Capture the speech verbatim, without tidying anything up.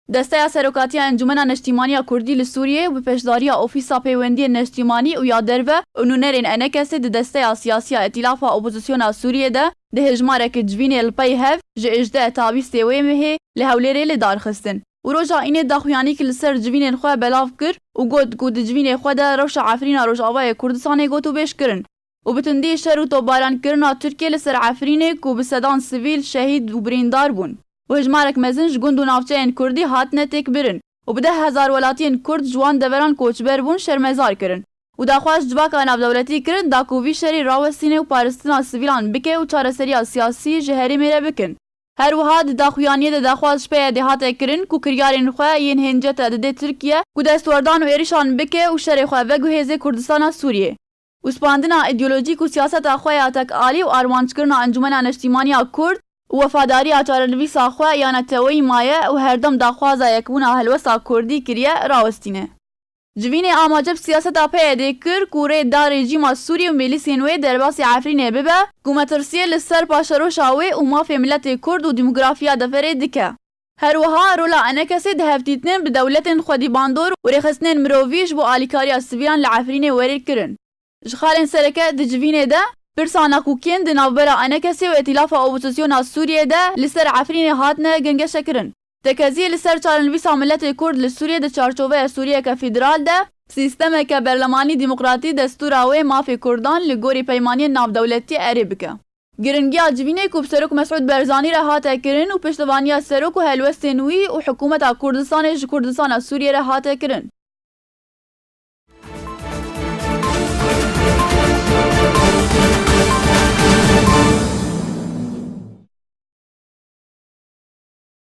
Desteya Serokatiya Encûmena Neştîmaniya Kurdî li Sûriyê û bi pêşdariya Ofîsa Pêwendiyên Neştîmanî û ya Derve û nûnerên ENKS'ê di desteya siyasî ya Îtîlafa Opozisyona Sûriyê de di hêjmareke civînê li pey hev ji hejdeh tabîstê wê mehê li Hewlêrê li dar xistin û roja Înê daxuyanîk li ser civînên xwe belav kir û got ku di civînê xwe de rewşa Efrîna Rojavayê Kurdistanê gotûbêj kirin û bi tundî şer û topbarankirina Tirkiyê li ser Efrînê ku bi sedan sivîl şehîd û birîndar bûn û hejmarek mezin ji gund û navçeyên Kurdî hatine têkbirin û bi deh hezar welatiyên Kurd ji wan deveran koçber bûn şermezar kirin û daxwaz civaka navdewletî kirin da ku vî şerî rawestîne û paristina sivîlan bike û çareseriya siyasî ji herêmê re bikin. Her wiha di daxuyaniyê de daxwaz ji P Y D'ê hate kirin ku kiryarên xwe yên hêncete dide Tirkiye ku destwerdan û êrişan bike û şerê xwe veguhêze Kurdistana Sûriyê. Û spandina îdeolojîk û siyaseta xwe ya tekalî û armanckirina Encûmena Neştîmaniya Kurd û wefadariya çarenivîsa xwe ya neteweyî maye û herdem daxwaza yekbûna helwesta Kurdî kiriye rawestîne. Civînê amace bi siyaseta P Y D'ê kir ku rê da rejîma Sûriyê û mêlîsên wê derbasî Efrînê bibe ku metirsiyê li ser paşeroşa wê û mafê miletê Kurd û demografiya deverê dike. Her wiha rola ENKS'ê di hevdîtinên bi dewletên xwedîbandor û rêxistinên mirovî ji bo alîkariya sivîlan li Efrînê werê kirin. Ji xalên sereke di civînê de pirsa nakokiyên di navbera ENKS'ê û Îtîlafa Opozisyona Sûriyê de li ser Efrînê hatine gengeşekirin. Tekeziyê li ser çarenivîsa miletê Kurd li Sûriyê di çarçoveya Sûriyeke federal de sîstemeke berlemanî demokratî destûra wê mafê Kurdan li gorî peymaniyên navdewletî erê bike. Giringiya civînê ku bi Serok Mesûd Berzanî re hate kirin û piştevaniya Serok û helwestên wî û hikûmeta Kurdistanê ji Kurdistana Sûriyê re hate kirin.